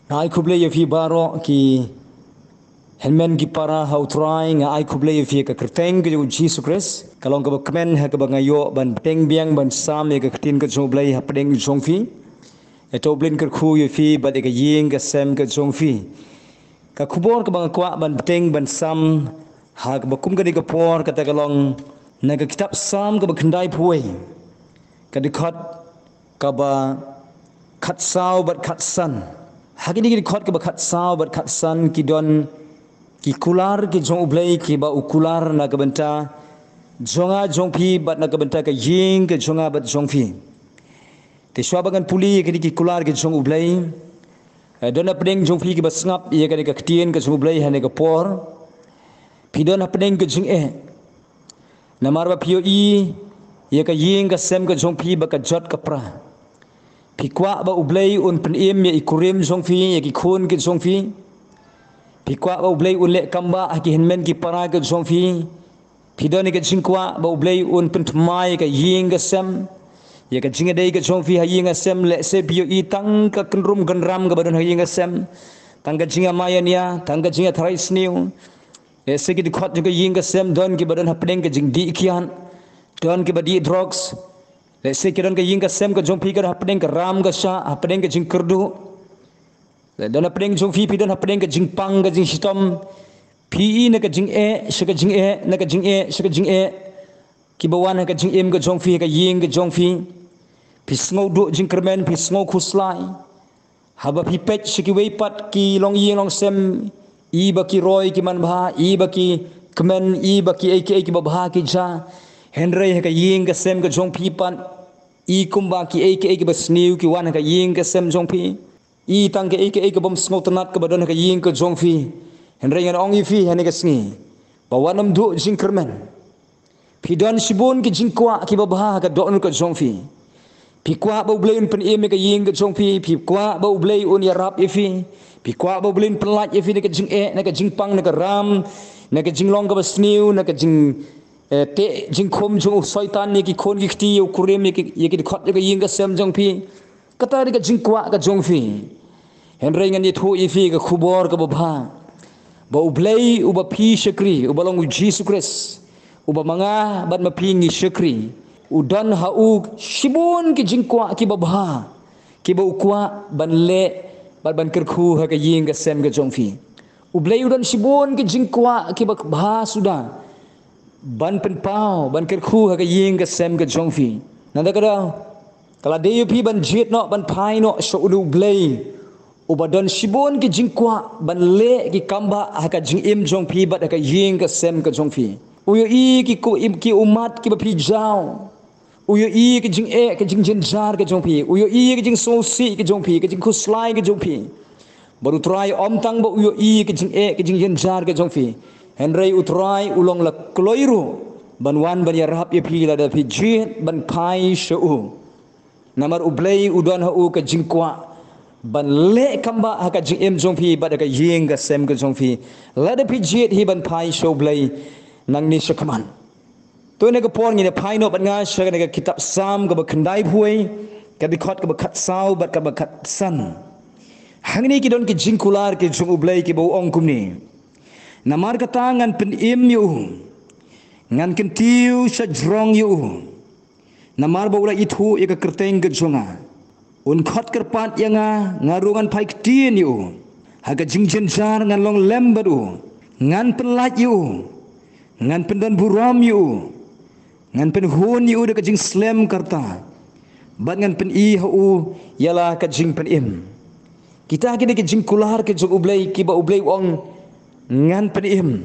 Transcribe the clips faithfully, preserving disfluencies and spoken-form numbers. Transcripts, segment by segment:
Nga ai khublei ïa phi baroh ki hynmen ki para ha U Trai, nga ai khublei ïa phi ha ka kyrteng ka jong U Jisu Khrist. Ka long kaba kmen ha kaba nga ïoh ban bteng biang ban sam ïa ka ktien ka jong U Blei hapdeng jong phi. Ïa to U Blei un kyrkhu ïa phi bad ïa ka ïing ka sem ka jong phi. Ka khubor kaba nga kwah ban bteng ban sam ha kaba kum kane ka por kata ka long na ka kitab Salm kaba khyndai phew wei, ka dkhot kaba khatsaw bad khatsan. Ha kine ki dkhot kaba khatsaw bad khatsan ki don ki kular ki jong U Blei kiba u kular na ka bynta jong nga jong phi bad na ka bynta ka ïing ka jong nga bad jong phi. Te shuwa ba ngan pule ïa kine ki kular ki jong U Blei, eh, don hapdeng jong phi kiba sngap ïa kane ka ktien ka jong U Blei ha kane ka por. Phi don hapdeng ka jingeh. Namar ba phi ïohi ïa ka ïing ka sem ka jong phi ba ka jot ka pra. Phi kwah ba U Blei un pynim ïa i kurim jong phi, ïa ki khun ki jong phi. Phi kwah ba U Blei un leh kambah ha ki hynmen ki para ki jong phi. Phi don ïa ka jingkwah ba U Blei un pynthymmai ïa ka ïing ka sem, ïa ka jingïadei ka jong phi ha ïing ka sem. Lehse phi ïohi tang ka kynrum kynram kaba don ha ïing ka sem, tang ka jingïamai ïania, tang ka jingïatharai sniew. Lehse ki dkhot jong ka ïing ka sem don kiba don hapdeng ka jingdih kiad, don kiba dih drugs. Lehse ki don ka ïing ka sem ka jong phi ka don hapdeng ka ram ka shah, hapdeng ka jingkyrduh. Don hapdeng jong phi, phi don hapdeng ka jingpang ka jingshitom. Phi i na ka jingeh sha ka jingeh, na ka jingeh sha ka jingeh, kiba wan ha ka jingim ka jong phi, ha ka ïing ka jong phi. Phi sngew duh jingkyrmen, phi sngew khuslai. Haba phi peit sha kiwei pat ki longïing longsem, i ba ki roi ki manbha, i ba ki kmen, i ba kiei kiei kiba bha ki jia. Hynrei ha ka ïing ka sem ka jong phi pat, i kumba kiei kiei kiba sniew ki wan ha ka ïing ka sem jong phi. I tang kiei kiei kaba ym sngewtynnat kaba don ha ka ïing ka jong phi. Hynrei ngan ong ïa phi ha kane ka sngi ba wat nym duh jingkyrmen. Phi don shibun ki jingkwah kiba bha ha ka dohnud ka jong phi. Phi kwah ba U Blei un pynim ïa ka ïing ka jong phi, phi kwah ba U Blei un ïarap ïa phi. Phi kwah ba U Blei un pynlait ïa phi na ka jingeh, na ka jingpang, na ka ram, na ka jinglong kaba sniew, na ka jing, eh, teh jingkhum jong u Soitan ïa ki khun ki kti, ïa u kurim, ïa ki, ïa ki dkhot, ïa ka ïing ka sem jong phi. Kata dei ka jingkwah ka jong phi. Hynrei ngan ïathuh ïa phi ka khubor kaba bha, ba U Blei uba phi shakri, uba long U Jisu Khrist, uba ma nga bad ma phi ngi shakri, u don ha u shibun ki jingkwah kiba bha, kiba u kwah ban leh bad ban kyrkhu ha ka ïing ka sem ka jong phi. U Blei u don shibun ki jingkwah kiba bha suda ban pynpaw, ban kyrkhu ha ka ïing ka sem ka jong phi. Nangta ka daw, ka la dei ïa phi ban jied noh, ban phai noh sha une U Blei uba don shibun ki jingkwah ban leh ki kambah ha ka jingim jong phi bad ha ka ïing ka sem ka jong phi. U ïohi ki ku-, im-, ki ummat kiba phi jaw. U ïohi ka jingeh, ka jingjynjar ka jong phi. U ïohi ka jingsngewsih ka jong phi, ka jingkhuslai ka jong phi. Bad U Trai ym tang ba u ïohi ka jingeh, ka jingjynjar ka jong phi, hynrei U Trai u long la kloi ruh ban wan ban ïarap ïa phi lada phi jied ban phai sha u. Namar U Blei u don ha u ka jingkwah ban leh kambah ha ka jingim jong phi bad ha ka ïing ka sem ka jong phi, lada phi jied hi ban phai sha U Blei nangne shakhmat. To, ha kane ka por ngin ïa phai noh bad nga sha kane ka kitab Salm kaba khyndai phew wei, ka dkhot kaba khatsaw bad kaba khatsan. Hangne ki don ki jingkular ki jong U Blei kiba u ong kumne: Namar kata ngan pynim ïa u, ngan kyntiew shajrong ïa u. Namar ba u la ithuh ïa ka kyrteng ka jong nga. Un khot kyrpad ïa nga, nga ruh ngan phai ktien ïa u. Ha ka jingjynjar ngan long lem bad u. Ngan pynlait ïa u. Ngan pyndon burom ïa u. Ngan pynhun ïa u da ka jingslem karta. Bad ngan pyni ha u ïa la ka jingpynim. Kita ki dei ki jingkular ki jong U Blei kiba U Blei u ong, ngan pynim,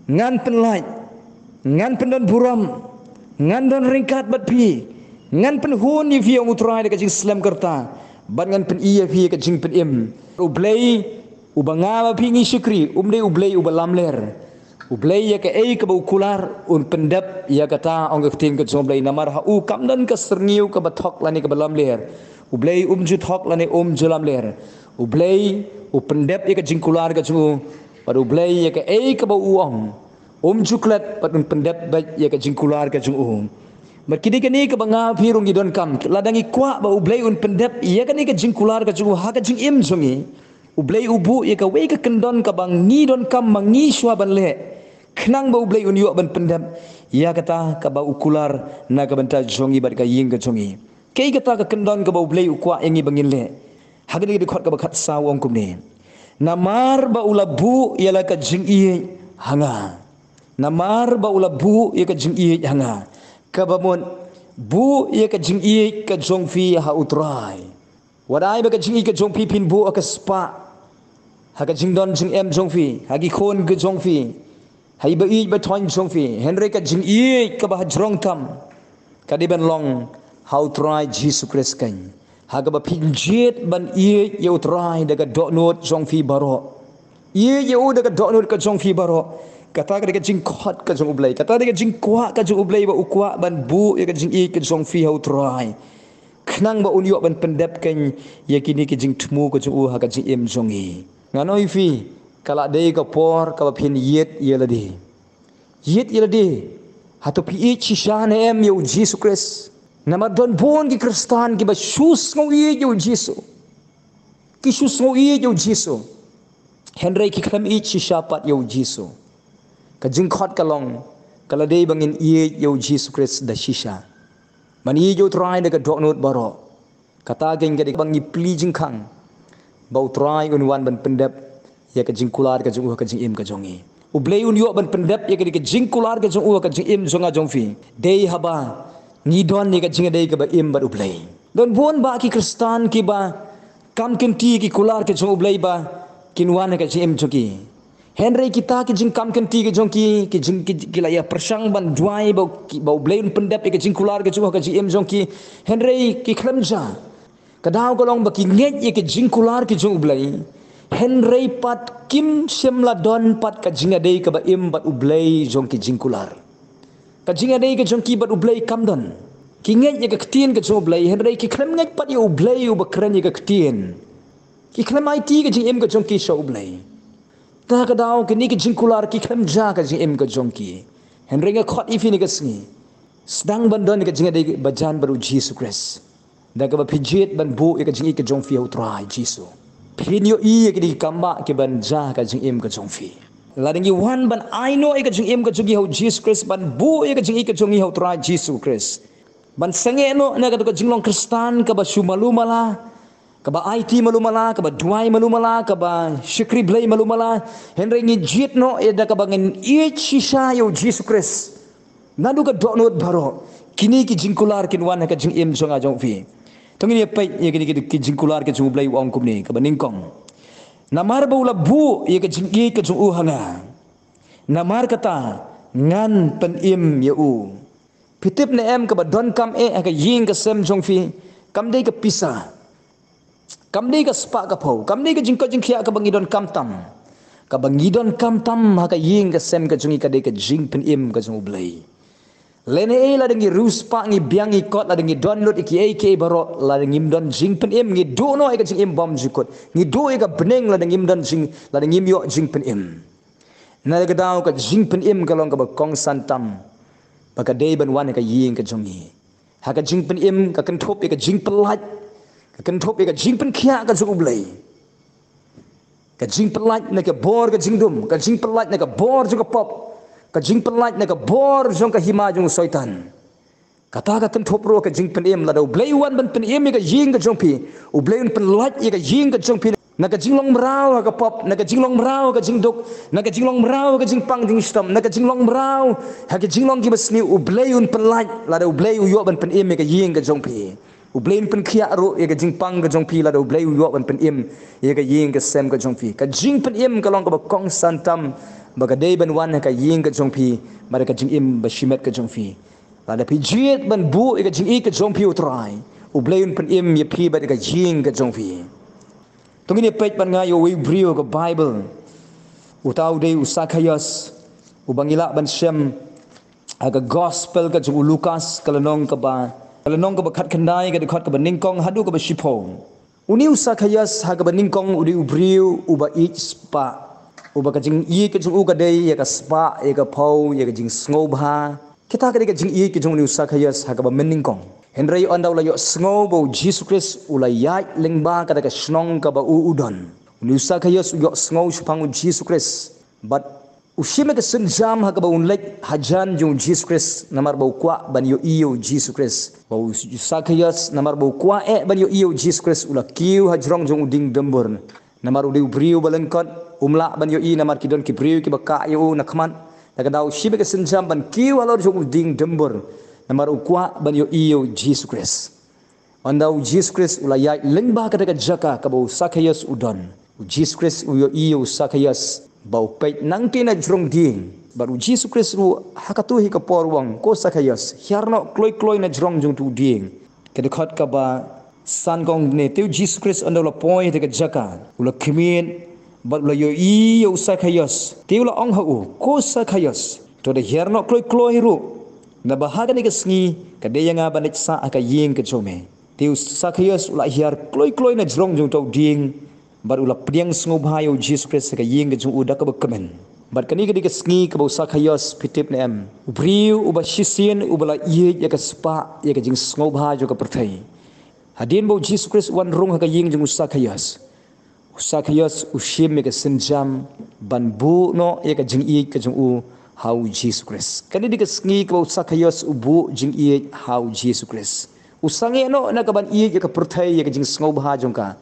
ngan pynlait, ngan pyndon burom, ngan don ryngkat bad phi, ngan pynhun ïa phi, ong U Trai, da ka jingslem karta, bad ngan pyni ïa phi ka jingpynim. U Blei uba nga bad phi ngi shakri um dei U Blei uba lamler. U Blei ïa kaei kaba u kular un pyndep ïa kata, ong ka ktien ka jong U Blei, namar ha u kam don ka syrngiew kaba thok lane kaba lamler. U Blei um ju thok lane um ju lamler. U Blei u pyndep ïa ka jingkular ka jong u. Bad U Blei ïa kaei kaba u ong um ju klet bad un pyndep beit ïa ka jingkular ka jong u. Bad ki dei kane kaba nga phi ruh ngi donkam, lada ngi kwah ba U Blei un pyndep ïa kane ka jingkular ka jong u ha ka jingim jong ngi. U Blei u buh ïa kawei ka kyndon kaba ngi donkam ma ngi shuwa ban leh, khnang ba U Blei un ïoh ban pyndep ïa kata kaba u kular na ka bynta jong ngi bad ka ïing ka jong ngi. Kaei kata ka kyndon kaba U Blei u kwah ïa ngi ba ngin leh? Ha kane ka dkhot kaba khatsaw u ong kumne: Namar ba u la buh ïa la ka jingïeit ha nga. Namar ba u la buh ïa ka jingïeit ha nga. Kaba mut, buh ïa ka jingïeit ka jong phi ha U Trai. Wat ai ba ka jingïeit ka jong phi phin buh ha ka spah, ha ka jingdon jingem jong phi, ha ki khun ka jong phi, ha i ba ïeit ba thoiñ jong phi. Hynrei ka jingïeit kaba hajrong tam ka dei ban long ha U Trai Jisu Khrist keiñ, ha kaba phin jied ban ïeit ïa U Trai da ka dohnud jong phi baroh. Ïeit ïa u da ka dohnud ka jong phi baroh. Kata ka dei ka jingkhot ka jong U Blei, kata ka dei ka jingkwah ka jong U Blei, ba u kwah ban buh ïa ka jingïeit ka jong phi ha U Trai, khnang ba un ïoh ban pyndep keiñ ïa kine ki jingthmu ka jong u ha ka jingim jong ngi. Ngan ong ïa phi, ka la dei ka por kaba phin ïeit ïa lade. Ïeit ïa lade. Hato phi ïeit shisha ne em ïa U Jisu Khrist? Namar don bun ki Khristan kiba shu sngew ïeit ïa U Jisu. Ki shu sngew ïeit ïa U Jisu, hynrei ki khlem ïeit shisha pat ïa U Jisu. Ka jingkhot ka long, ka la dei ba ngin ïeit ïa U Jisu Khrist da shisha, ban ïeit ïa U Trai da ka dohnud baroh. Kata keiñ ka dei kaba ngi plie jingkhang, ba U Trai un wan ban pyndep ïa ka jingkular ka jong u ha ka jingim ka jong ngi. U Blei un ïoh ban pyndep ïa ka dei ka jingkular ka jong u ha ka jingim jong nga jong phi, dei haba ngi don ïa ka jingïadei kaba im bad U Blei. Don bun bah ki Khristan kiba kam kynti ki kular ki jong U Blei ba kin wan ha ka jingim jong ki. Hynrei kita ki jingkam kynti ki jong ki, ki jing, ki, ki la ïa pyrshang ban duwai ba, ki, ba U Blei un pyndep ïa ki jingkular ki jong, ha ka jingim jong ki. Hynrei ki khlem jia. Ka daw ka long ba ki ngeit ïa ki jingkular ki jong U Blei, hynrei pat kim shym la don pat ka jingïadei kaba im bad U Blei jong ki jingkular. Ka jingïadei ka jong ki bad U Blei kam don. Ki ngeit ïa ka ktien ka jong U Blei, hynrei ki khlem ngeit pat ïa U Blei uba kren ïa ka ktien. Ki khlem aiti ka jingim ka jong ki sha U Blei. Ta ka daw kine ki jingkular ki khlem jia ha ka jingim ka jong ki. Hynrei nga khot ïa phi ha kane ka sngi, sdang ban don ïa ka jingïadei ba jan bad U Jisu Khrist, da kaba phi jied ban buh ïa ka jingïeit ka jong phi ha U Trai Jisu. Phin ïohi ïa kine ki kambah kiban jia ha ka jingim ka jong phi. Lada ngi wan ban ai noh ïa ka jingim ka jong ngi ha U Jisu Khrist, ban buh ïa ka jingïeit ka jong ngi ha U Trai Jisu Khrist, ban sangeh noh na kato ka jinglong Khristan kaba shu malu mala, kaba aiti malu mala, kaba duwai malu mala, kaba shakri Blei malu mala, hynrei ngi jied noh ïa da kaba ngin ïeit shisha ïa U Jisu Khrist. Naduh ka dohnud baroh, kine ki jingkular kin wan ha ka jingim jong nga jong phi. To ngin ïa peit ïa kine ki, ki jingkular ki jong U Blei, u ong kumne, kaba nyngkong: Namar ba u la buh ïa ka jingïeit ka jong u ha nga, namar kata ngan pynim ïa u. Phi tip ne em, kaba donkam eh ha ka ïing ka sem jong phi kam dei ka pisa, kam dei ka spah ka phew, kam dei ka jingkoit jingkhiah kaba ngi donkam tam. Kaba ngi donkam tam ha ka ïing ka sem ka jong ngi ka dei ka jingpynim ka jong U Blei. Lehse lada ngi riewspah, ngi biang, ngi kot, lada ngi don lut ïa kiei kiei baroh, lada ngim don jingpynim, ngi duh noh ïa ka jingim bymjukut, ngi duh ïa ka bneng lada ngim don jing, lada ngim ïoh jingpynim. Na ka daw ka jingpynim ka long kaba kongsan tam, ba ka dei ban wan ha ka ïing ka jong ngi. Ha ka jingpynim ka kynthup ïa ka jingpyllait, ka kynthup ïa ka jingpynkhiah ka jong U Blei. Ka jingpyllait na ka bor ka jingdum, ka jingpyllait na ka bor jong ka pop, ka jingpyllait na ka bor jong ka hima jong u Soitan. Kata ka kynthup ruh ka jingpynim. Lada U Blei u wan ban pynim ïa ka ïing ka jong phi, U Blei un pyllait ïa ka ïing ka jong phi na ka jinglong mraw ha ka pop, na ka jinglong mraw ha ka jingduk, na ka jinglong mraw ha ka jingpang jingshitom, na ka jinglong mraw ha ka jinglong kiba sniew. U Blei un pyllait lada U Blei u ïoh ban pynim ïa ka ïing ka jong phi. U Blei un pynkhiah ruh ïa ka jingpang ka jong phi lada U Blei u ïoh ban pynim ïa ka ïing ka sem ka jong phi. Ka jingpynim ka long kaba kongsan tam, ba ka dei ban wan ha ka ïing ka jong phi bad ka jingim ba shimet ka jong phi. Lada phi jied ban buh ïa ka jingïeit ka jong phi ha U Trai, U Blei un pynim ïa phi bad ka ïing ka jong phi. To ngin ïa peit bad nga ïa uwei u briew ha ka Baibl. Uta u dei u Sakhaios, uba ngi lah ban shem ha ka Gospel ka jong u Lukas, ka lynnong kaba, ka lynnong kaba khatkhyndai, ka dkhot kaba nyngkong haduh kaba shiphew. Une u Sakhaios ha kaba nyngkong u dei u briew uba ïeit spah, uba ka jingïeit ka jong u ka dei ïa ka spah, ïa ka phew, ïa ka jingsngewbha. Kata ka dei ka jingïeit ka jong une u Sakhaios ha kaba mynnyngkong. Hynrei ynda u la ïohsngew ba U Jisu Khrist u la ïaid lyngba kata ka shnong kaba u u don, Une u Sakhaios u ïohsngew shaphang u Jisu Khrist bad u shim ïa ka sienjam ha kaba un leit hajan jong u Jisu Khrist, namar ba u kwah ban ïohi ïa u Jisu Khrist. Ba u Sakhaios, namar ba u kwah eh ban ïohi ïa u Jisu Khrist, u la kiew hajrong jong u dieng dymbur. Namar u dei u briew ba lyngkot, um lah ban ïohi namar ki don ki briew kiba kah ïa u na khmat. Te ka dei u shim ïa ka sienjam ban kiew halor jong u dieng dymbur, namar u kwah ban ïohi ïa u Jisu Khrist. Ynda u Jisu Khrist u la ïaid lyngba kata ka jaka kaba u Sakhaios u don, u Jisu Khrist u ïohi ïa u Sakhaios ba u peit nangta na jrong dieng. Bad u Jisu Khrist ruh ha katto hi ka por u ong, "Ko Sakhaios, hiar noh kloi kloi na jrong jong uto u dieng." Ka dkhot kaba san ka ong kumne: Te u Jisu Khrist ynda u la poi ha kata ka jaka, u la khmih bad u la ïohi ïa u Sakhaios. Te u la ong ha u, "Ko Sakhaios, to da hiar noh kloi kloi ruh, naba ha kane ka sngi ka dei ïa nga ban leit sah ha ka ïing ka jong me." Te u Sakhaios u la hiar kloi kloi na jrong jong uto u dieng bad u la pdiang sngewbha ïa u Jisu Khrist ha ka ïing ka jong u da kaba kmen. Bad kane ka dei ka sngi kaba u Sakhaios, phi tip ne em, u briew uba shisien uba la ïeit ïa ka spah ïa ka jingsngewbha jong ka pyrthei. Hadien ba u Jisu Khrist u wan rung ha ka ïing jong u Sakhaios, u Sakhaios u shim ïa ka sienjam ban buh noh ïa ka jingïeit ka jong u ha u Jisu Khrist. Kane dei ka sngi kaba u Sakhaios u buh jingïeit ha u Jisu Khrist. U sangeh noh na ka ban ïeit ïa ka pyrthei, ïa ka jingsngewbha jong ka.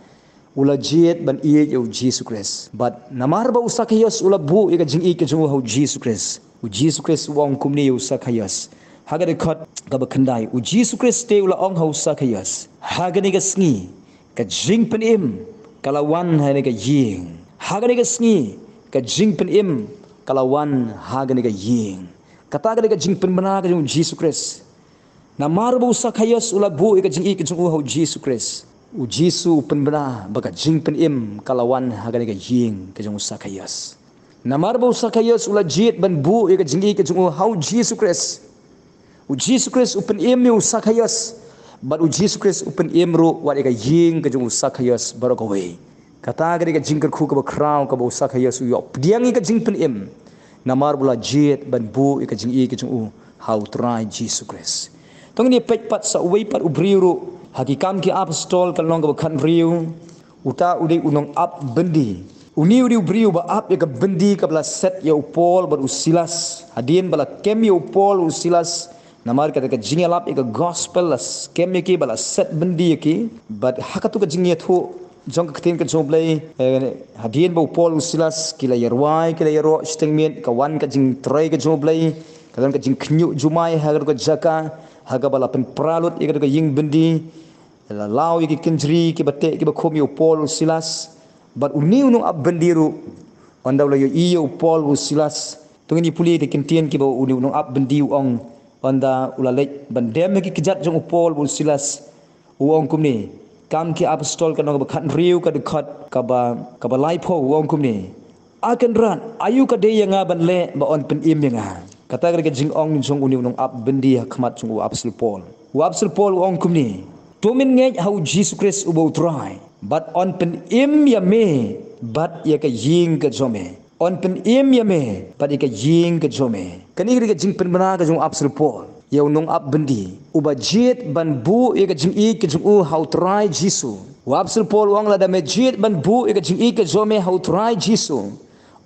U la jied ban ïeit ïa u Jisu Khrist. Bad namar ba u Sakhaios u la buh ïa ka jingïeit ka jong u ha u Jisu Khrist, u Jisu Khrist u ong kumne ïa u Sakhaios ha ka dkhot kaba khyndai. U Jisu Khrist te u la ong ha u Sakhaios, ha kane ka sngi ka jingpynim ka la wan ha kane ka ïing. Ha kane ka sngi ka jingpynim ka la wan ha kane ka ïing. Kata ka dei ka jingpynbna ka jong u Jisu Khrist. Namar ba u Sakhaios u la buh ïa ka jingïeit ka jong u ha u Jisu Khrist, u Jisu u pynbna ba ka jingpynim ka la wan ha kane ka ïing ka jong u Sakhaios. Namar ba u Sakhaios u la jied ban buh ïa ka jingïeit ka jong u ha u Jisu Khrist, u Jisu Khrist u pynim ïa u Sakhaios, bad u Jisu Khrist u pynim ruh wat ïa ka ïing ka jong u Sakhaios baroh kawei. Kata ka dei ka jingkyrkhu kaba khraw kaba u Sakhaios u ïoh pdiang ïa ka jingpynim, namar ba u la jied ban buh ïa ka jingïeit ka jong u ha u Trai Jisu Khrist. To ngin ïa peit pat sa uwei pat u briew ruh ha Ki Kam ki Apostol ka lynnong kaba khathynriew. Uta u dei u nongap byndi. Une u dei u briew ba ap ïa ka byndi kaba la set ïa u Paul bad u Silas. Hadien ba la kem ïa u Paul u Silas namar kata ka jingïalap ïa ka gospel, la kem ïa ki bad la set byndi ïa ki. Bad ha katto ka jingïathuh jong ka ktien ka jong U Blei, eh, hadien ba u Paul u Silas ki la ïarwai, ki la ïaroh shiteng miet, ka wan ka jingtrei ka jong U Blei, ka don ka jingkhynñiuh jumai ha katto ka jaka ha kaba la pynpra lut ïa katto ka ïing byndi. La law ïa ki kynjri kiba teh kiba khum ïa u Paul u Silas. Bad une u nongap byndi ruh, ynda u la ïohi ïa u Paul u Silas, to ngin ïa pule ïa ki ktien kiba une u nongap byndi u ong ynda u la leit ban dem ha ki kjat jong u Paul u Silas. U ong kumne, Kam ki Apostol ka lynnong kaba khathynriew ka dkhot kaba, kaba laiphew, u ong kumne: A Kynrad, aïu ka dei ïa nga ban leh ba yn pynim ïa nga? Kata ka dei ka jingong jong une u nongap byndi ha khmat jong u Apostol Paul. U Apostol Paul u ong kumne: To mynngeit ha u Jisu Khrist uba u Trai, bad yn pynim ïa me bad ïa ka ïing ka jong me. Yn pynim ïa me bad ïa ka ïing ka jong me. Kane ka dei ka jingpynbna ka jong u Apostol Paul ïa u nongap byndi uba jied ban buh ïa ka jingïeit ka jong u ha u Trai Jisu. U Apostol Paul u ong, lada me jied ban buh ïa ka jingïeit ka jong me ha u Trai Jisu,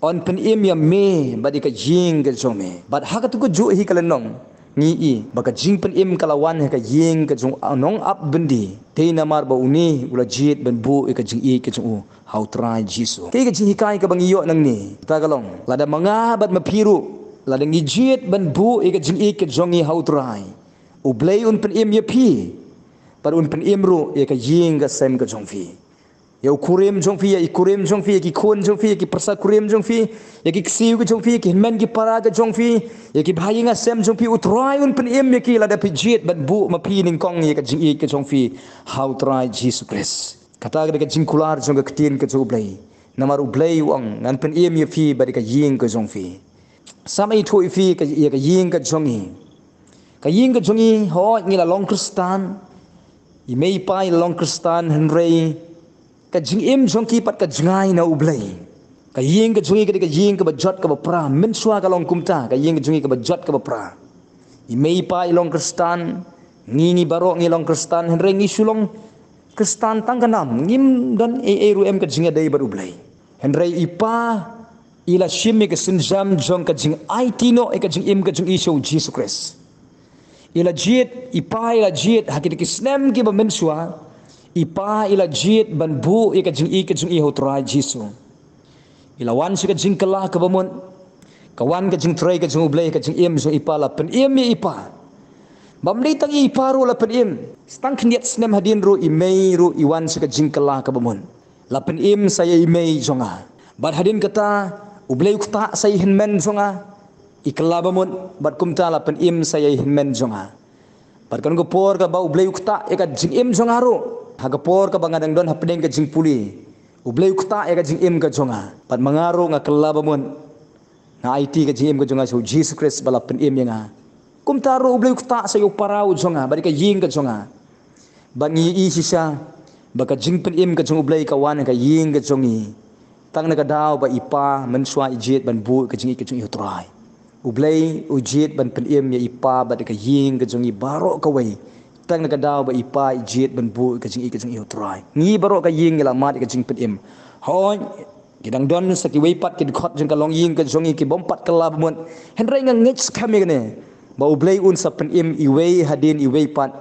yn pynim ïa me bad ïa ka ïing ka jong me. Bad ha katto kajuh hi ka lynnong ngi i ba ka jingpynim ka la wan ha ka ïing ka jong u nongap byndi, dei namar ba une u la jied ban buh ïa ka jingïeit ka jong u ha u Trai Jisu. Te ka jinghikai kaba ngi ïoh nangne, kata ka long, lada ma nga bad ma phi ruh, lada ngi jied ban buh ïa ka jingïeit ka jong ngi ha u Trai, U Blei un pynim ïa phi bad un pynim ruh ïa ka ïing ka sem ka jong phi. Ïa u kurim jong phi, ïa i kurim jong phi, ïa ki khun jong phi, ïa ki pyrsa kurim jong phi, ïa ki ksiew ka jong phi, ïa ki hynmen ki para ka jong phi, ïa ki bahaïing hasem jong phi, U Trai un pynim ïa ki lada phi jied ban buh ma phi nyngkong ïa ka jingïeit ka jong phi ha U Trai Jisu Khrist. Kata ka dei ka jingkular jong ka ktien ka jong U Blei. Namar U Blei u ong, ngan pynim ïa phi bad ïa ka ïing ka jong phi. Sa ma ithuh ïa phi ka, ïa ka ïing ka jong ngi. Ka ïing ka jong ngi, hooid ngi la long Khristan. I mei i pa i la long Khristan, hynrei ka jingim jong ki pat ka jngai na U Blei. Ka ïing ka jong ngi ka dei ka ïing kaba jot kaba pra, mynshuwa ka long kumta, ka ïing ka jong ngi kaba jot kaba pra. I mei i pa i long Khristan, ngi ngi baroh ngi long Khristan, hynrei ngi shu long Khristan tang ka nam, ngim don ei ei ruh em ka jingïadei bad U Blei. Hynrei i Pa i la shim ïa ka sienjam jong ka jingaiti noh ïa ka jingim ka jong i sha U Jisu Khrist. I la jied, i Pa i la jied ha kita ki snem kiba mynshuwa. I Pa i la jied ban buh ïa ka jingïeit ka jong i ha U Trai Jisu. I la wan sha ka jingkylla kaba mut. Ka wan ka jingtrei ka jong U Blei, ka jingim jong i Pa, la pynim ïa i Pa. Bym dei tang i Pa ruh la pynim. Sa tang khyndiat snem hadien ruh i Mei ruh i wan sha ka jingkylla kaba mut. La pynim sa ïa i Mei jong nga. Bad hadien kata U Blei u ktah sa ïa i hynmen jong nga. I kylla ba mut, bad kumta la pynim sa ïa i hynmen jong nga. Bad kan ka por kaba U Blei u ktah ïa ka jingim jong nga ruh, ha ka por kaba nga dang don hapdeng ka jingpule, U Blei u ktah ïa ka jingim ka jong nga. Bad ma nga ruh nga kylla ba mut. Nga aiti ka jingim ka jong nga sha U Jisu Khrist ba la pynim ïa nga. Kumta ruh U Blei u ktah sa ïa u para u jong nga bad ïa ka ïing ka jong nga. Bad ngi ïohi shisha ba ka jingpynim ka jong U Blei ka wan ha ka ïing ka jong ngi. Tang na ka daw ba i Pa mynshuwa i jied ban buh ïa ka jingïeit ka jong i ha U Trai. U Blei u jied ban pynim ïa i Pa bad ïa ka ïing ka jong i baroh kawei. Tang na ka daw ba i Pa i jied ban buh ïa ka jingïeit ka jong i ha U Trai. Ngi baroh ka ïing ngi la mad ïa ka jingpynim. Hooid, ki dang don sa kiwei pat ki dkhot jong ka longïing ka jong i ki bym pat kylla ba mut. Hynrei nga ngeit skhem ïa kane ba U Blei un sa pynim iwei hadien iwei pat.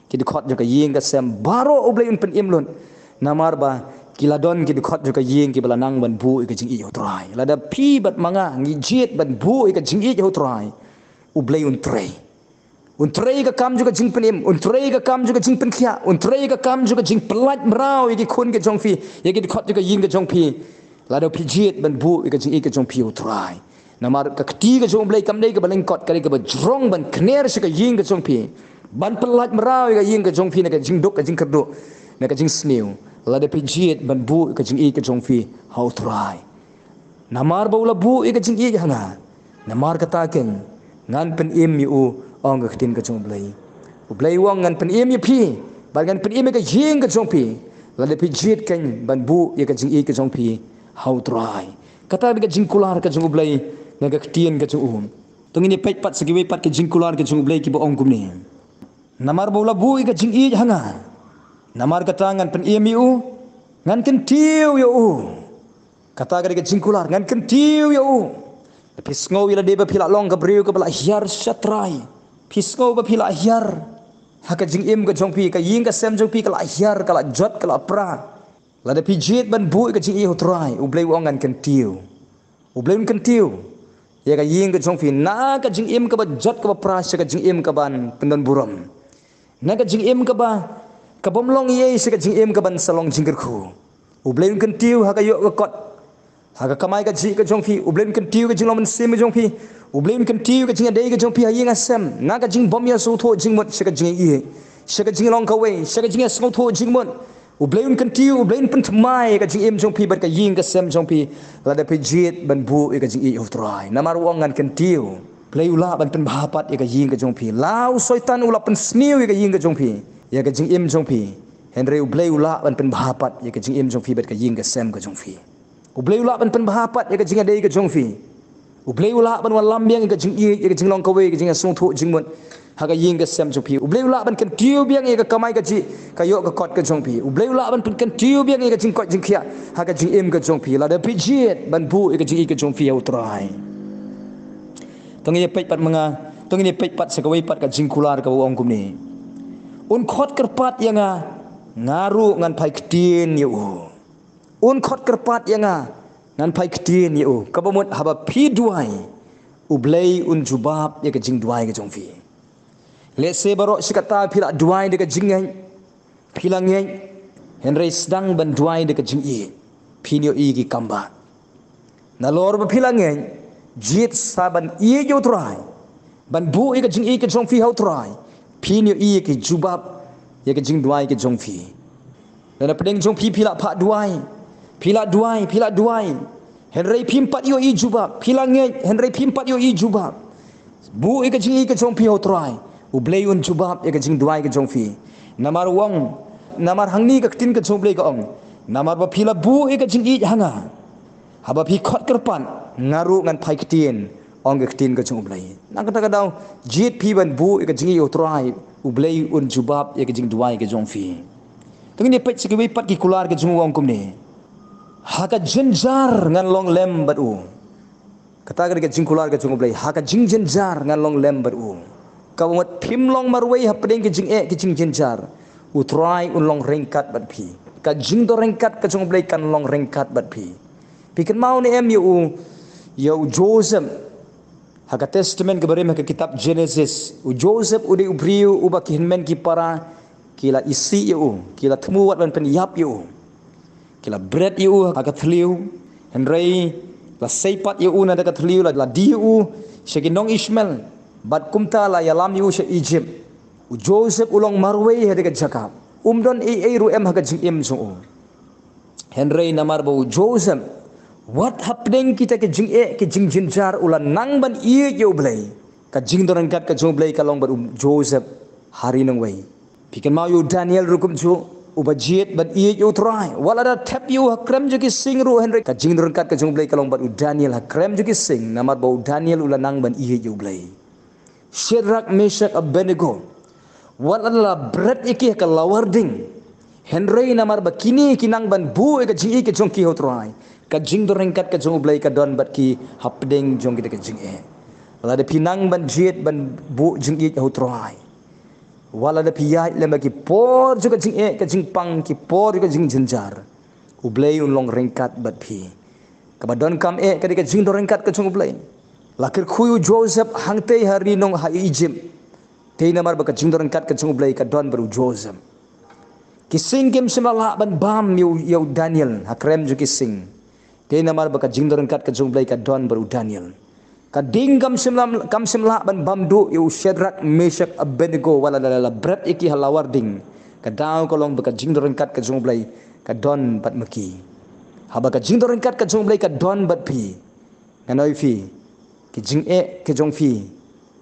Ki dkhot jong ka ïing ka sem baroh U Blei un pynim lut. Namar ba ki la don ki dkhot jong ka ïing kiba la nang ban buh ïa ka jingïeit ha U Trai. Lada phi bad ma nga ngi jied ban buh ïa ka jingïeit ha U Trai, U Blei un trei. Un trei ïa ka kam jong ka jingpynim, un trei ïa ka kam jong ka jingpynkhiah, un trei ïa ka kam jong ka jingpynlait mraw ïa ki khun ka jong phi, ïa ki dkhot jong ka ïing ka jong phi. Lada phi jied ban buh ïa ka jingïeit ka jong phi ha U Trai. Namar ka kti ka jong U Blei kam dei kaba lyngkot, ka dei kaba jrong ban kner sha ka ïing ka jong phi. Ban pynlait mraw ïa ka ïing ka jong phi na ka jingduk ka jingkyrduh, na ka jingsniew. Lada phi jied ban buh ïa ka jingïeit ka jong phi ha U Trai. Namar ba u la buh ïa ka jingïeit ha nga. Namar kata keiñ ngan pynim ïa u, ong ka ktien ka jong U Blei. U Blei u ong ngan pynim ïa phi, bad ngan pynim ïa ka ïing ka jong phi. Lada phi jied keiñ ban buh ïa ka jingïeit ka jong phi ha U Trai. Kata ka jingkular ka jong U Blei na ka ktien ka jong u. To ngin ïa peit pat sa kiwei pat ki jingkular ka jong U Blei kiba ong kumne. Namar ba u la buh ïa ka jingïeit ha nga. Namar kata ngan pynim ïa u, ngan kyntiew ïa u. Kata ka dei ka jingkular, ngan kyntiew ïa u. Phi sngew ïa lade ba phi la long ka briew kaba la hiar sha Trai. Phi sngew ba phi la hiar. Ha ka jingim ka jong phi, ka ïing ka sem jong phi ka la hiar, ka la jot, ka la pra. Lada phi jied ban buh ïa ka jingïeit ha U Trai, U Blei u ong ngan kyntiew. U Blei un kyntiew ïa ka ïing ka jong phi na ka jingim kaba jot kaba pra sha ka jingim kaban pyndon burom. Na ka jingim kaba, ka bym long ei ei sha ka jingim kaban sa long jingkyrkhu. U Blei un kyntiew ha ka ïoh ka kot. Ha ka kamai kajih ka jong phi, U Blei un kyntiew ka jinglong mynsiem ka jong phi. U Blei un kyntiew ka jingïadei ka jong phi ha ïing ha sem. Na ka jingbym ïasngewthuh jingmut sha ka jingïeit, sha ka jinglong kawei, sha ka jingïasngewthuh jingmut. U Blei un kyntiew, U Blei un pynthymmai ka jingim jong phi bad ka ïing ka sem jong phi. Lada phi jied ban buh ïa ka jingïeit ha U Trai. Namar u ong ngan kyntiew. U Blei u lah ban pynbha pat ïa ka ïing ka jong phi. La u Soitan u la pynsniew ïa ka ïing ka jong phi, ïa ka jingim jong phi. Hynrei U Blei u lah ban pynbha pat ïa ka jingim jong phi bad ka ïing ka sem ka jong phi. U Blei u lah ban pynbha pat ïa ka jingïadei ka jong phi. U Blei u lah ban wallam biang ïa ka jingïeit, ïa ka jinglong kawei, ïa ka jingïasngewthuh jingmut ha ka ïing ka sem jong phi. U Blei u lah ban kyntiew biang ïa ka kamai kajih, ka ïoh ka kot ka jong phi. U Blei u lah ban pynkyntiew biang ïa ka jingkoit jingkhiah ha ka jingim ka jong phi, lada phi jied ban buh ïa ka jingïeit ka jong phi ha U Trai. To ngin ïa peit pat ma nga, to ngin ïa peit pat sa kawei pat ka jingkular kaba ong kumne. Un khot kyrpad ïa nga, nga ruh ngan phai ktien ïa u. Un khot kyrpad ïa nga, ngan phai ktien ïa u. Kaba mut haba phi duwai, U Blei un jubab ïa ka jingduwai ka jong phi. Lehse baroh shi katta phi la duwai da ka jingngeit, phi la ngeit, hynrei sdang ban duwai da ka jingïeit, phin ïohi ki kambah. Nalor ba phi la ngeit, jied sa ban ïeit ïa U Trai, ban buh ïa ka jingïeit ka jong phi ha U Trai, phin ïohi ïa ki jubab ïa ka jingduwai ka jong phi. Lada pdeng jong phi phi la phah duwai, phi la duwai, phi la duwai, hynrei phim pat ïohi jubab, phi la ngeit, hynrei phim pat ïohi jubab. Buh ïa ka jingïeit ka jong phi ha U Trai, U Blei un jubab ïa ka jingduwai ka jong phi. Namar u ong, namar hangne ka ktien ka jong U Blei ka ong, namar ba phi la buh ïa ka jingïeit ha nga, haba phi khot kyrpad, nga ruh ngan phai ktien, ong ka ktien ka jong U Blei. Na kata ka daw, jied phi ban buh ïa ka jingïeit ha U Trai, U Blei un jubab ïa ka jingduwai ka jong phi. Te ngin ïa peit sha kiwei pat ki kular ki jong u, ong kumne: Ha ka jynjar ngan long lem bad u. Kata ka dei ka jingkular ka jong U Blei: Ha ka jingjynjar ngan long lem bad u. Kaba mut phim long marwei hapdeng ki jingeh ki jingjynjar, U Trai un long ryngkat bad phi. Ka jingdon ryngkat ka jong U Blei kan long ryngkat bad phi. Phi kynmaw ne em ïa u, ïa u Joseph? Ha ka Testament kaba rim, ha ka kitab Genesis, u Joseph u dei u briew uba ki hynmen ki para ki la isih ïa u, ki la thmu wat ban pynïap ïa u. Ki la bret ïa u ha ka thliew, hynrei la sei pat ïa u na da ka thliew, la, la die ïa u sha ki nong Ishmael, bad kumta la ïalam ïa u sha Egypt. U Joseph u long marwei ha da ka jaka, um don ei ei ruh em ha ka jingim jong u. Hynrei namar ba u Joseph, wat hapdeng kita ki jingeh ki jingjynjar, u la nang ban ïeit ïa U Blei, ka jingdon ryngkat ka jong U Blei ka long bad u Joseph ha ri nongwei. Phi kynmaw ïa u Daniel ruh kumjuh, uba jied ban ïeit ïa U Trai. Wat la da thep ïa u ha krem jong ki sing ruh, hynrei ka jingdon ryngkat ka jong U Blei ka long bad u Daniel ha krem jong ki sing, namar ba u Daniel u la nang ban ïeit ïa U Blei. Shadrach, Meshach, Abednego, wat la da la bret ïa ki ha ka lawar ding, hynrei namar ba kine ki nang ban buh ïa ka jingïeit ka jong ki ha U Trai, ka jingdon ryngkat ka jong U Blei ka don bad ki hapdeng jong kita ki jingeh. Lada phi nang ban jied ban buh jingïeit ha U Trai, wat la da phi ïaid lem ha ki por jong ka jingeh ka jingpang, ki por jong ka jingjynjar, U Blei un long ryngkat bad phi. Kaba donkam eh ka dei ka jingdon ryngkat ka jong U Blei. La kyrkhu ïa u Joseph hangtei ha ri nong ha Egypt, te namar ba ka jingdon ryngkat ka jong U Blei ka don bad u Joseph. Ki sing kim shym la lah ban bam ïa u, ïa u Daniel ha krem jong ki sing, te namar ba ka jingdon ryngkat ka jong U Blei ka don bad u Daniel. Ka ding kam shym la, kam shym lah ban bam duh ïa u Shadrach, Meshach, Abednego, wat la da la bret ïa ki ha lawar ding. Ka daw ka long ba ka jingdon ryngkat ka jong U Blei ka don bad ma ki. Haba ka jingdon ryngkat ka jong U Blei ka don bad phi, ngan ong ïa phi, ki jingeh ki jong phi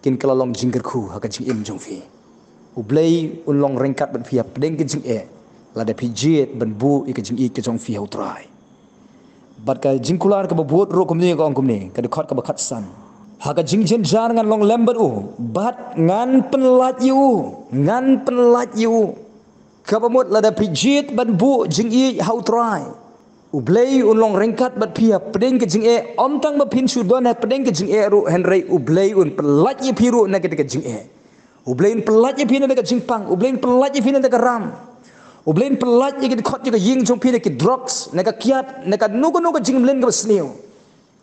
kin kylla long jingkyrkhu ha ka jingim jong phi. U Blei un long ryngkat bad phi hapdeng ki jingeh, lada phi jied ban buh ïa ka jingïeit ka jong phi ha U Trai. Bad ka jingkular kaba bud ruh kumne, ka ong kumne, ka dkhot kaba khatsan: Ha ka jingjynjar ngan long lem bad u, bad ngan pynlait ïa u, ngan pynlait ïa u. Kaba mut lada phi jied ban buh jingïeit ha U Trai, U Blei un long ryngkat bad phi hapdeng ka jingeh, ym tang ba phin shu don hapdeng ka jingeh ruh, hynrei U Blei un pynlait ïa phi ruh na kita ki jingeh. U Blei un pynlait ïa phi na da ka jingpang, U Blei un pynlait ïa phi na da ka ram. U Blei un pynlait ïa ki dkhot ïa ka ïing jong phi na ki drugs, na ka kiad, na kano kano ka jingmlien kaba sniew.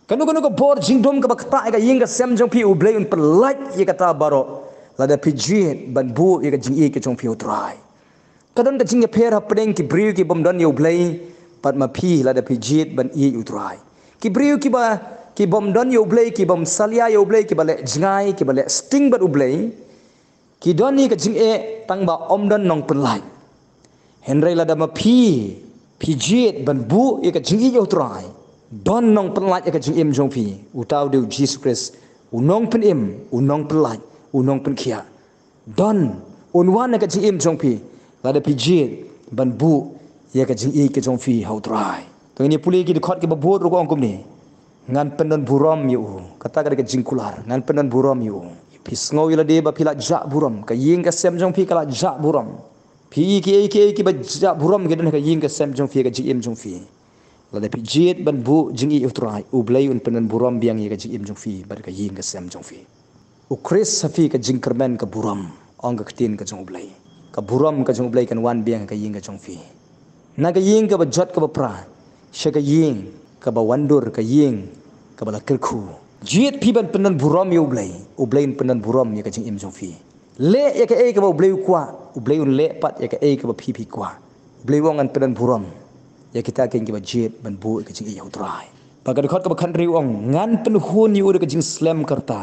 Kano kano ka bor jingdum kaba ktah ïa ka ïing ka sem jong phi, U Blei un pynlait ïa kata baroh, lada phi jied ban buh ïa ka jingïeit ka jong phi ha U Trai. Ka don ka jingïapher hapdeng ki briew ki bym don ïa U Blei bad ma phi, lada phi jied ban ïeit ïa U Trai. Ki briew kiba, ki bym don ïa U Blei, ki bym salia ïa U Blei, kiba leh jngai, kiba leh sting bad U Blei, ki don ïa ka jingeh tang ba ym don nongpynlait. Hynrei lada ma phi, phi jied ban buh ïa ka jingïeit ha U Trai, don nongpynlait ïa ka jingim jong phi, uta u dei u Jisu Khrist, u nongpynim, u nongpynlait, u nongpynkhiah. Don, un wan ha ka jingim jong phi, lada phi jied ban buh ïa ka jingïeit ka jong phi ha U Trai. To ngin ïa pule ki dkhot kiba bud ruh, ka ong kumne: Ngan pyndon burom ïa u. Kata ka dei ka jingkular: Ngan pyndon burom ïa u. Phi sngew ïa lade ba phi la jah burom, ka ïing ka sem jong phi ka la jah burom. Phi, kiei kiei kiba jah burom ki don ha ka ïing ka sem jong phi, ha ka jingim jong phi, lada phi jied ban buh jingïeit ha U Trai, U Blei un pyndon burom biang ïa ka jingim jong phi bad ka ïing ka sem jong phi. U Khrist ha phi ka jingkyrmen ka burom, ong ka ktien ka jong U Blei. Ka burom ka jong U Blei kan wan biang ha ka ïing ka jong phi. Na ka ïing kaba jot kaba pra, sha ka ïing kaba wandur, ka ïing kaba la kyrkhu. Jied phi ban pyndon burom ïa U Blei, U Blei un pyndon burom ïa ka jingim jong phi. Leh ïa kaei kaba U Blei u kwah, U Blei un leh pat ïa kaei kaba phi phi kwah. U Blei u ong ngan pyndon burom ïa kita kiba jied ban buh ïa ka jingïeit ha U Trai. Bad ka dkhot kaba khathynriew u ong: Ngan pynhun ïa u da ka jingslem ka rta,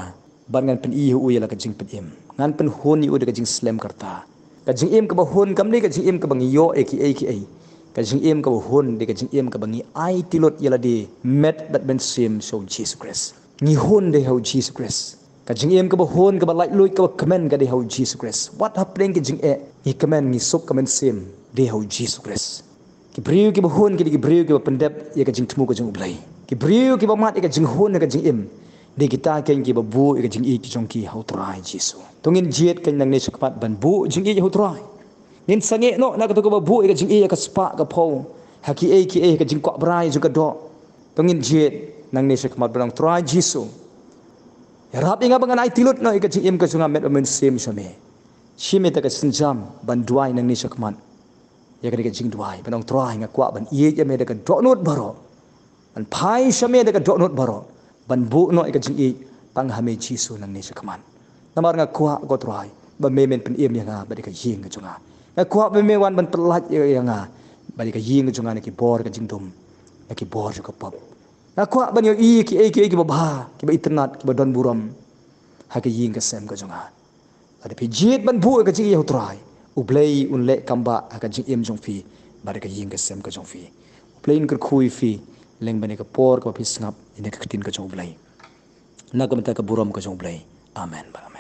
bad ngan pyni ha u ïa la ka jingpynim. Ngan pynhun ïa u da ka jingslem ka rta. Ka jingim kaba hun kam dei ka jingim kaba ngi ïoh ïa kiei kiei. Ka jingim kaba hun dei ka jingim kaba ngi aiti lut ïa lade met bad mynsiem sha u Jisu Khrist. Ngi hun dei ha u Jisu Khrist. Ka jingim kaba hun, kaba laitluid, kaba kmen ka dei ha u Jisu Khrist. Wat hapdeng ka jingeh, ngi kmen, ngi suk ka mynsiem, dei ha u Jisu Khrist. Ki briew kiba hun ki dei ki briew kiba pyndep ïa ka jingthmu ka jong U Blei. Ki briew kiba mad ïa ka jinghun ha ka jingim, dei kita kiba buh ïa ka jingïeit ka jong ki ha U Trai Jisu. To ngin jied nangne shakhmat ban buh jingïeit ha U Trai. Ngin sangeh noh na katu kaba buh ïa ka jingïeit ïa ka spah ka phew ha kiei kiei, ha ka jingkwah brai jong ka doh. To ngin jied nangne shakhmat ban ong, Trai Jisu, ïarap ïa nga ba ngan aiti lut noh ïa ka jingim ka jong nga, met bad mynsiem sha me. Shim ïa kata ka sienjam ban duwai nangne shakhmat. Ïa kane ka jingduwai ban ong, Trai, nga kwah ban ïeit ïa me da ka dohnud baroh, ban phai sha me da ka dohnud baroh, ban buh noh ïa ka jingïeit tang ha me Jisu nangne shakhmat. Namar nga kwah, ko Trai, ba me men pynim ïa nga bad ïa ka ïing ka jong nga. Nga kwah ba me wan ban pyllait ïa, ïa nga bad ïa ka ïing ka jong nga na ki bor ka jingdum, na ki bor jong ka pop. Nga kwah ban ïohi ïa kiei kiei kiba bha, kiba itynnad, kiba don burom ha ka ïing ka sem ka jong nga. Lada phi jied ban buh ïa ka jingïeit, ko Trai, U Blei un leh kam bah ha ka jingim jong phi bad ha ka ïing ka sem ka jong phi. U Blei un kyrkhu ïa phi lyngba kane ka por kaba phi sngap ïa kane ka ktien ka jong U Blei. Na ka bynta ka burom ka jong U Blei. Amen.